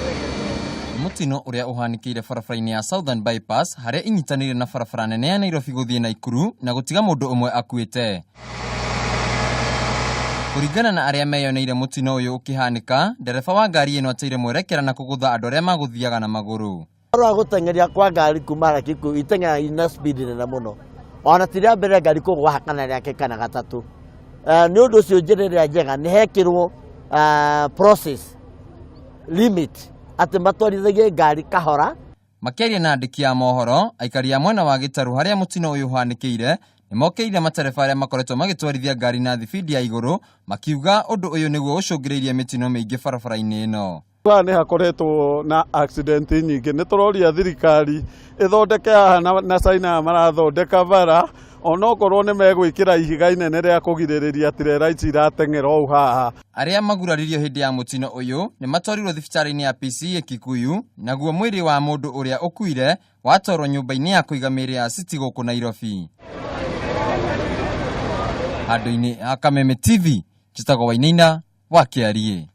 Nĩ mũtino ũrĩa ũhanĩkĩire barabara-inĩ ya Southern Bypass harĩa inyitanĩire na barabara nene ya Nairobi gũthiĩ Naikuru na gũtiga mũndũ ũmwe akuĩte. Kũringana na arĩa meyoneire mũtino ũyũ ũkĩhanĩka, ndereba wa ngari ĩno ateire mwerekera na kũgũtha andũ arĩa magũthiaga na magũrũ. Ũhoro wa gũteng'eria kwa ngari kuma harĩa Kikuyu iteng'eraga ina speed nene mũno ona ti rĩa mbere ngari kũgwa haha kana rĩa kerĩ kana gatatũ. Nĩ ũndũ ũcio njĩra ĩrĩa njega nĩ hekĩrwo process limit atĩ matwarithagie ngari kahora. Makĩaria na andĩki a mohoro, aikari a mwena wa Gĩtarũ harĩa mũtino ũyũ ũhanĩkĩire nĩmokĩrĩire matereba arĩa makoretwo magĩtwarithia ngari na thibindi ya igũrũ makiuga ũndũ ũyũ nĩguo ũcũngĩrĩirie mĩtino mĩingĩ barabara-inĩ ĩno. Haha nĩ hakoretwo na accident nyingĩ, nĩ tũroria thirikari ĩthondeke haha na China aya marathondeka bara, onokorwo nĩ megwĩkĩra ihiga inene rĩa kũgirĩrĩria tirera ici irateng'era ũũ haha. Arĩa maguraririo hĩndĩ ya mũtino ũyũ nĩ matwarirwo thibitarĩ-inĩ ya PCEA Kikuyu, naguo mwĩrĩ wa mũndũ ũrĩa ũkuire watwarwo nyũmba-inĩ ya kũiga mĩĩrĩ ya City gũkũ Nairobi. Handũ-inĩ ha Kameme TV, njĩtagwo Wainaina wa Kĩariĩ.